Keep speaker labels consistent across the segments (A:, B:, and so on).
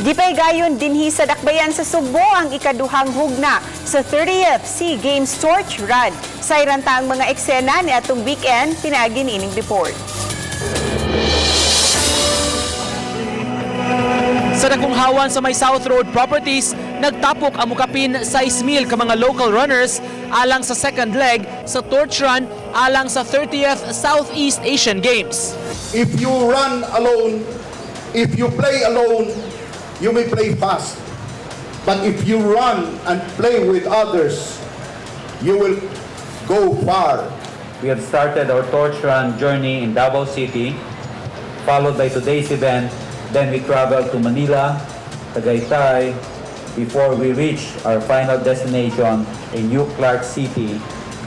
A: Gipaygayon dinhi sa Dakbayan sa Sugbo ang ikaduhang hugna sa 30th SEA Games Torch Run. Sayran ta ang mga eksena ni atong weekend pinaagi niining report.
B: Sa dakong hawan sa may South Road Properties, nagtapok ang mukapin 6,000 ka mga local runners alang sa second leg sa torch run alang sa 30th Southeast Asian Games.
C: If you run alone, if you play alone, you may play fast. But if you run and play with others, you will go far.
D: We have started our torch run journey in Davao City, followed by today's event. Then we travel to Manila, Tagaytay, before we reach our final destination in New Clark City,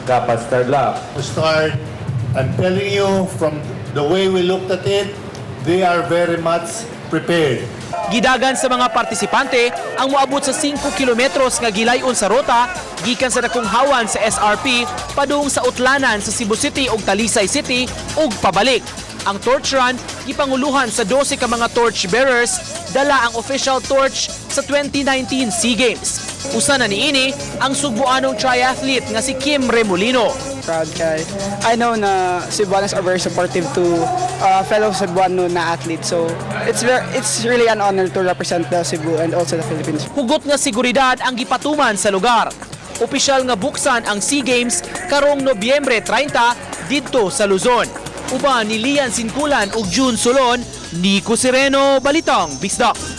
D: Capas, Tarlac.
E: To start, I'm telling you, from the way we looked at it, they are very much prepared.
B: Gidagan sa mga partisipante ang moabot sa 5 kilometros nga gilayon sa rota gikan sa dakong hawan sa SRP padung sa Utlanan sa Cebu City ug Talisay City ug pabalik. Ang torch run gipanguluhan sa 12 ka mga torch bearers, dala ang official torch sa 2019 SEA Games. Usa na niini ang Sugbuanong triathlete nga si Kim Remolino.
F: Proud kay I know na Cebuanos are very supportive to fellow Cebuano na athlete. So it's really an honor to represent the Cebu and also the Philippines.
B: Hugot nga seguridad ang gipatuman sa lugar. Opisyal nga buksan ang SEA Games karong Nobyembre 30 didto sa Luzon. Uban ni Lian Sinkulan ug June Solon, Nico Sereno, Balitang Bisdak.